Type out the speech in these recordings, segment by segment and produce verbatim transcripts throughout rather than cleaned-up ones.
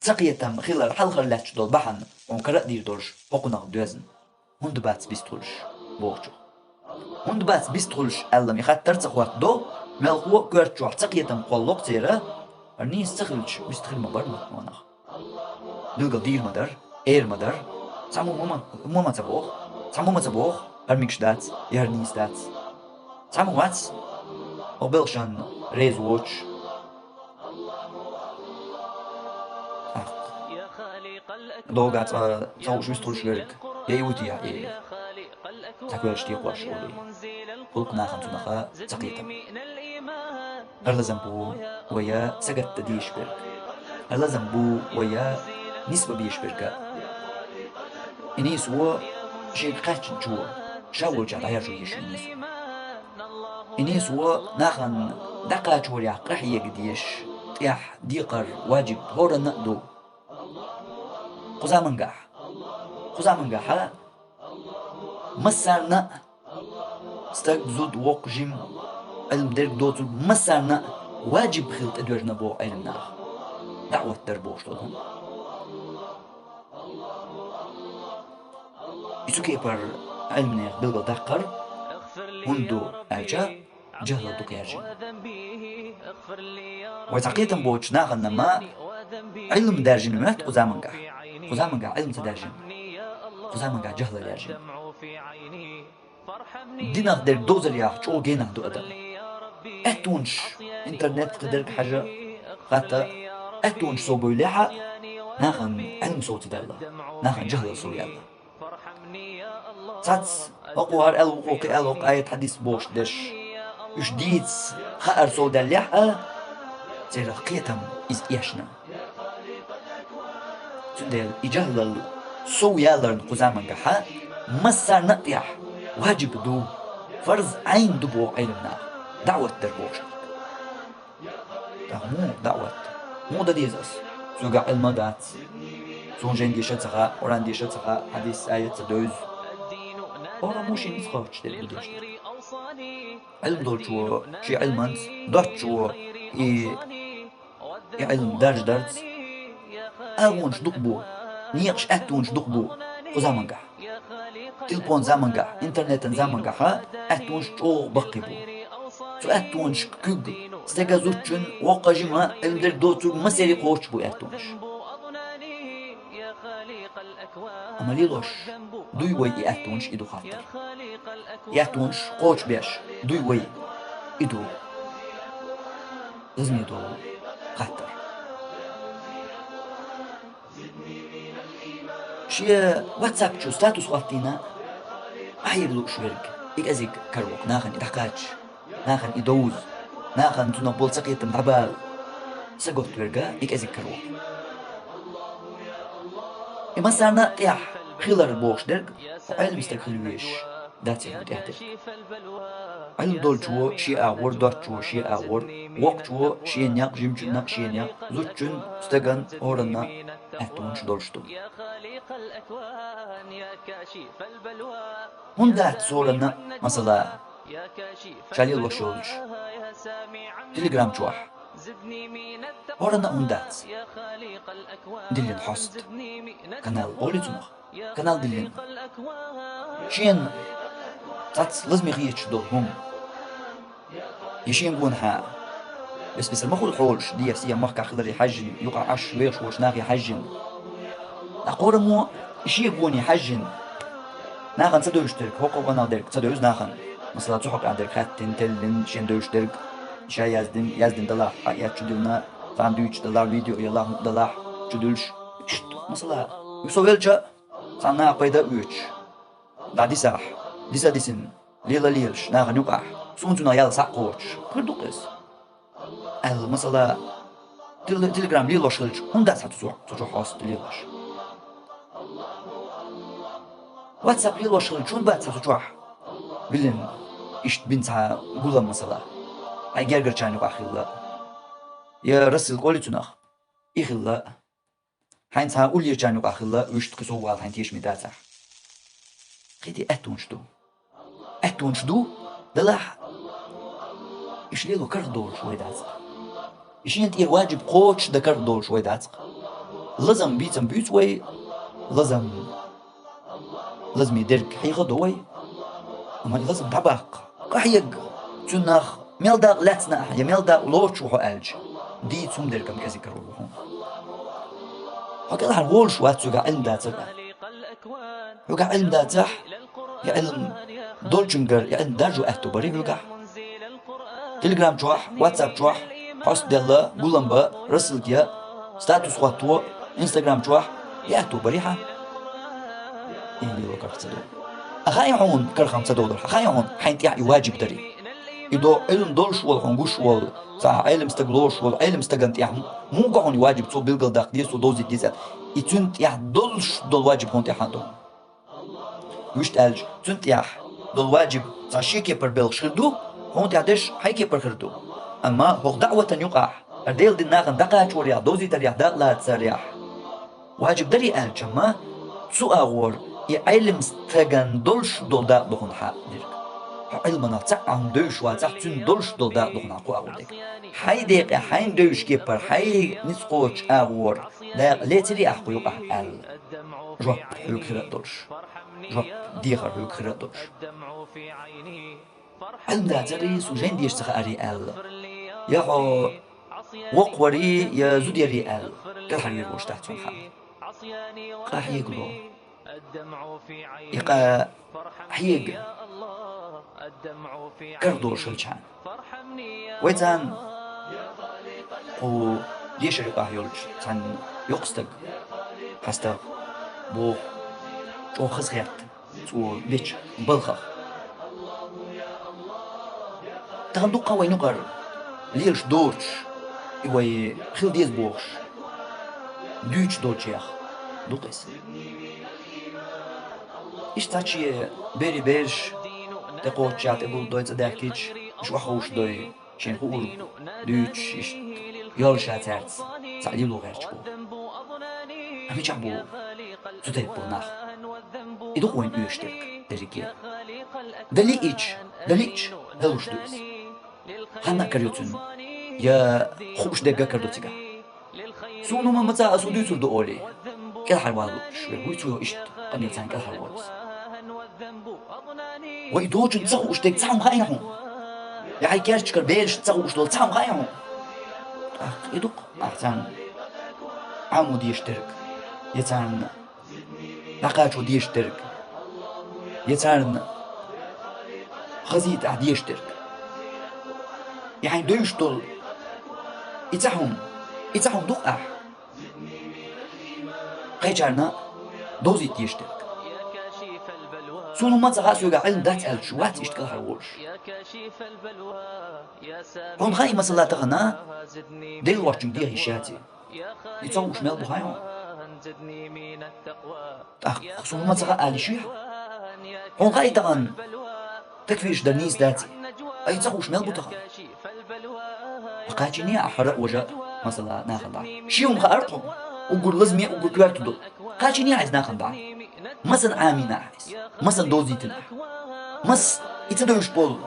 цакхетам хилар хьалхара лаьтташ долу бахьана хьуна кара а дийр долуш, хӀокхунах доьзна. ХӀунда бац бистхуьлуш бохучух? ХӀунда бац бистхуьлуш аьлла, и хаттар ца хӀоттадо, мелхо а коьрта чохь цакхетам кхоллало-кх церан, хӀара нийса ца хилча, бистхир ма бара ма-, ма нах. Билггал дийр ма дара, эр ма дара. Цхьаммо ма, ма, ма ца боху, цхьаммо ма ца боху, хӀара мегаш дац, я хӀара нийса дац. Цхьаммо вац, хӀокху белхашна реза воцуш. ТӀаккха догӀа цкъа ца хууш вистхуьлуш верг, я и ву те, я и. Цхьа кхоьллаш текхош ву и. ГӀуллакх нахана цунах цакхетам. ХӀара лазам бу вай сагатдан дезаш берг. ХӀара лазам бу вай нисбан безаш берг. И нийсо шега кхаьчначо, ша волчохь дӀахьержо езаш ю и нийсо. И нийсо нахана дӀакхачорехь къахьега дезаш, тӀехь декхар ваджиб хӀоранна а ду. Кху замангахь, кху замангахьа массарна а, стаг, зуда, воккха, жима, Ӏилма дерг доцург, массарна а ваджиб хила тӀедоьжна боху Ӏилманах даӀват дар бохуш долу хӀума. И цу кепара Ӏилманех билгалдаккхар хӀунда ду аьлча, жахӀлал ду кхаьржина. Вай цхьа кхетам боцуш нахана ма Ӏилма даьржина моьтту кху замангахь. Кху замангахь Ӏилма ца даьржина. Кху замангахь жахӀлал яьржина. Динах дерг довзарехь чӀогӀа генахь ду адам. Аьттонаш, интернет кхидерг хьажа, хатта, аьттонаш сов бевллехь а, нахана Ӏилма сов ца даьлла, нахана жахӀлал сов яьлла. Цац, хӀокхо хӀара аьлла, вукхо кхин аьлла, хӀокху аят хьадис бохуш дерш, уьш дийца хаар сов даьллехь а, церах кхетам иза эшна. Цундела и жахӀлал сов яларна кху замангахьа массарна а тӀехь ваджиб ду, фарз Ӏайн ду боху Ӏилманах, даӀват дар бохуш. ТӀаккха муха даӀват? Муха дан деза ас? Соьгахь Ӏилма а дац. Суна жайна деша а ца хаьа, Къуръан деша а ца хаьа, хьадис, аят ца девза. ХӀора мушин ца хоттуш дерг ду деш дерг. Ӏилма долчо шен Ӏилманца, доцчо и, и Ӏилма даржа дарца. АгӀонаш дукха бу, некъаш аьттонаш дукха бу кху замангахь. Телефон замангахь, интернетан замангахьа аьттонаш чӀогӀа баккхий бу. Цу аьттонашка куьг стеган, зудчун, воккха, жима, Ӏилма дерг доцург массеран кхочуш бу аьттонаш. Амма лелош дуй вай и аьттонаш, и ду хаттар. И аьттонаш кхочушбеш дуй вай, и ду лазаме долу хаттар. Шен WhatsApp чу статус хӀоттийна, ахьийга лууш верг, и кӀезиг каравоккху нахана и дӀакхача, нахана и довза, нахана цунах болу цакхетам дӀабала, саготта верг и кӀезиг каравоккху. И массарна а тӀехь хилар бохуш дерг, хьо Ӏилма стаг хила везаш дац и хӀума тӀехь дерг. Ӏилма долчо шен агӀор, доцчо шен агӀор, воккхачо шен некъ, жимачун некъ шен некъ, зудчун, стеган, хӀоранна аьттонаш долуш ду. ХӀунда дац хӀоранна а, масала, ша лелош йолчу Telegram чохь? ХӀоранна а хӀунда дац? Диллина хьоста. Канал олу цунах. Канал диллина. Шена цхьацца лазаме хеташ долу хӀума. И шен гонахьа. Вес-весар ма хуьлу хьолаш, дехьа-сехьа махкахь хиларе хьаьжжина, юкъахь Ӏаш вехаш волчу нахе хьаьжжина. Ткъа кхораммо и шен гоне хьаьжжина. Нахана ца девзаш дерг, хӀокху къонах дерг ца девза нахана. Масала, цу хьокъехь дерг хаьттина, теллина, шен девзаш дерг, ша яздина, яздина далахь, хьан эцча диллина, цхьаьна дуьйцуш далахь, видео ялахь, хӀума далахь, чу дуьллуш. Иштта, масала, со велча, цхьана наха пайда а оьцуш. ДӀадисахь, диса а дисина, лела а лелаш, нахана юкъахь, суна цунах ял схьа а кхочуш, хир ду-кх иза. Аьлла, масала, тел-, Telegram лелош хилча, хӀунда дац хьан цу чохь, цу чохь хьоста лелош? WhatsApp лелош хилча, хӀунда бац хьан цу чохь? Виллина, иштта бина цхьа гулам, масала. Хьайн гергарчарна юкъахь хилла. Я рассылка олу цунах? И хилла. Хьайн цхьа уллерчарна юкъахь хилла, вуьшта кхин сов вала хьайн тешаме дацахь. Кхин тӀе аьттонаш ду. Аьттонаш ду, далахь, иштта лело карах долуш вай дац-кх. И шена тӀера ваджиб кхочушдан карах долуш вай дац-кх. Лазам бийцам буьйцу вай, лазам, лазаме дерг хьийха а ду вай, амма и лазам дӀабаккха, къахьега, цуьнах мел дакъа лаьцна ахь, я мел дакъа лоцуш ву хьо аьлча, дийца хӀума дергам кӀезиг карор ву хьуна. Хьо кӀелхьара волуш вац, хьоьгахь Ӏилма дацара. Хьоьгахь Ӏилма дацахь, и Ӏилма долчуьнгара и Ӏилма даржо аьтто барий хьоьгахь? Телеграм чохь, ватсап чохь, хьоста делла, гулам бан, рассылка ян, статус хӀотто, инстаграм чохь, и аьтто барий хьан? И лело карх ца долу. А хаьий хьуна кархам ца долура? Хаьий хьуна хьайна тӀехь и ваджиб дарий? И до Ӏилма долуш волу, хьуна гуш волу, цхьа Ӏелам стаг лоруш волу Ӏелам стагана тӀехь муха го хьуна и ваджиб, цо билгалдаккха деза, цо довзийта деза аьлла? И цуьнан тӀехь долуш долу ваджиб хьуна тӀехь хьан ду? Вуьшта аьлча, цуьнан тӀехь долу ваджиб цхьа шен кепара белхаш хир ду, хьуна тӀехь дерш хьайн кепара хир ду. Амма хӀокху даӀватан юкъахь, хӀара Делан дин нахана дӀакхачорехь, довзийтарехь, дакъа лацарехь, ваджиб дарий аьлча-м, цу агӀор и Ӏелам стагана долуш долу дакъа ду хьуна хьан дерг. Хьо Ӏилманах цхьаъ а хьуна девзаш вацахь, цуьнан долуш долу дакъа ду хьуна хьан кху агӀор дерг. Хьайн декъехь, хьайна девзаш кепара, хьайн ницкъ кхочучу агӀор дакъа лецарий ахь кху юкъахь аьлла, жоп хьоьга хир а долуш, жоп дехар хьоьга хир а долуш. Ӏилма дацарий, суна жайна деша ца хаарий аьлла, я хьо воккха варий, я зуда ярий аьлла, кӀелхьара вер волуш дац хьуна хьан. Къа хьега ло. И къа хьега карах долуш хилчхьана. Вай царна кху дешар юкъахь йолчу цхьана йоккха стаг, хьан стаг, боху, чӀогӀа хазахетта цо бечу балхах. Тахана дуккха а вайн юкъара лелаш доцуш, и вай хила деза бохуш, дуьйцуш долчех ду-кх иза. Иштта цхьа шен берийн бераш тӀекхоччехь, тӀе гулдой, цӀа даьхкича, уьш охьаховшадой, шайна хуур дуьйцуш, иштта йолуш а цаьрца цхьаъ лело гӀерташ бу. Амма мичахь бу цу тайпа болу нах? И ду-кх вайна оьшуш дерг дерриге. Дан лиъча, дан лиъча, далуш ду иза. Ханна а карайо цуьнан, я хууш дерг а карадо цигахь. Суна хӀума ма ца, ас хӀун дуьйцур ду олий, кӀелхьарвала лууш верг вуй, цо иштта къамел царна кӀелхьарволуш. Вай и доцчунна ца хууш дерг цхьа хӀума хаьий хьуна? Я хьайн керташкара берашна ца хууш долу цхьа хӀума хаьий хьуна? ТӀаккха и ду-кх ахь царна Ӏамо дезаш дерг, я царна дӀакхачо дезаш дерг, я царна хазийта ахь дезаш дерг. И хьайн девзаш долу и цхьа хӀума, и цхьа хӀума ду-кх ахь кхечарна довзийта дезаш дерг. Суна хӀума ца хаьа, соьгахь Ӏилма дац аьлча, вац иштта кӀелхьарволуш. Хьуна хаьий, масала, тахана Делан воцчуьнга деха йиш яций? И ца хууш мел бу хаьий хьуна? ТӀаккха суна хӀума ца хаьа ала йиш юй хьан? Хьуна хаьий тахана такфирш дар нийса даций? Ткъа и ца хууш мел бу тахана? Кхачийне ахь хӀара а, важа а, масала, нахана дӀа. Ши хӀума хаар-кх хьуна: уггар лазаме, уггар коьрта долу. Кхачийне ахь иза нахана дӀа. Масана Ӏамийна ахь иза? Масана довзийтина ахь? Мас и ца девзаш болу,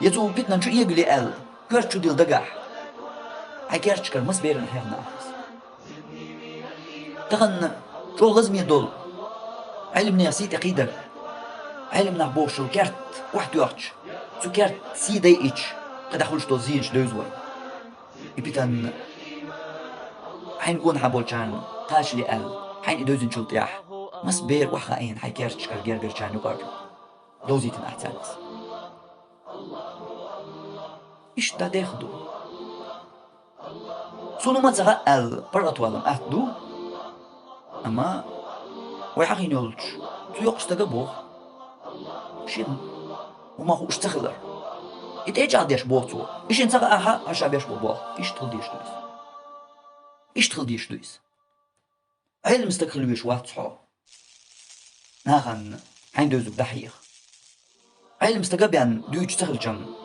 я цо питанан чу эгало аьлла, коьрта чу дилла дагахь, хьайн керташкара маса берана хьехна ахь иза? Тахана чӀогӀа лазаме долу, Ӏилманех сий тӀекхийдар, Ӏилманах бохуш йолу керт охьатоьхча, цу керта сий дайича, кхидӀа хуьлуш долу зенаш девза вай. И питана хьайна гонахьа болчарна кхачале аьлла, хьайна и девзинчул тӀаьхьа, маса бер охьахаийна хьайн керташкара гергарчарна юкъара, довзийтина ахь царна иза? Иштта дӀадеха ду. Суна хӀума ца хаьа аьлла, паргӀатвалам атта ду. Амма вай хьахийна йолчу цу йоккхачу стага боху, шена хӀума хууш ца хилар. И тӀечӀагӀдеш боху цо. И шена ца хаахь а, хьаша беш бу боху. Иштта хила дезаш ду иза. Иштта хила дезаш ду иза. Ӏелам стаг хила везаш вац хьо нахана хьайн девзарг дӀахьеха. Ӏелам стага бен дуьйцуш ца хилчам,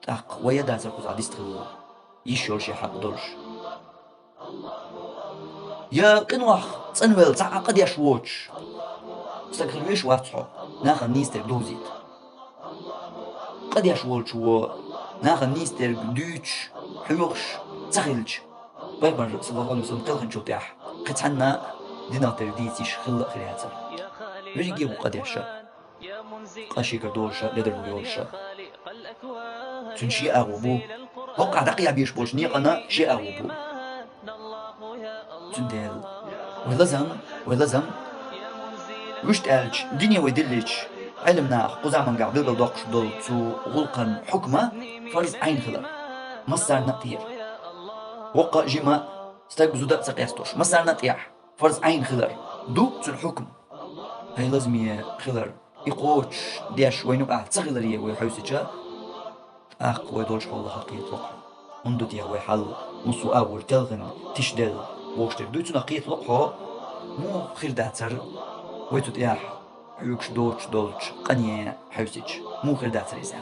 тӀаккха вай я дацара кхузахь дистхилла йиш йолуш, я хьакъ долуш. Я къинойх цӀанвелла цхьа а къа деш воцуш стаг хила везаш вац хьо нахана нийса дерг довзийта. Къа деш волчо нахана нийса дерг дуьйцуш, хьоьхуш ца хилча, Пайхамар, саллаллаху Ӏалайхи ва саллам, кхелхинчул тӀаьхьа Кхы цхьанна динах тера дийца йиш хилла а хир яцара. Вижиге ву къа деш а, къа шегара долуш а, ледарло йолуш а. Цуьнан шен агӀо бу. ХӀокхахь дӀакхаьбеш болчу некъана шен агӀо бу. Цундела вай лазам, вай лазам, вуьшта аьлча, дине вай диллича, Ӏеламнаха кху заманчохь билгалдоккхуш долу цу гӀуллакхан хьукма фарз Ӏайн хилар. Массарна а тӀера. Воккха а, жима а, стаг, зуда а ца къестош, массарна а тӀехь фарз Ӏайн хилар ду цуьнан хьукма. Хьайн лазаме хилар, и кхочуш деш вайна юкъахь ца хиларе вай хьовсича, тӀаккха вай долчу хьолах кхеталуш хьо. ХӀунда ду те вай хьал, массо а агӀор телхина, тишделла бохуш дерг дуй, цунах кхеталуш хьо, муха хир дацара вай цу тӀехь хьоьгуш доцуш долчу къине хьовсича, муха хир дацара иза?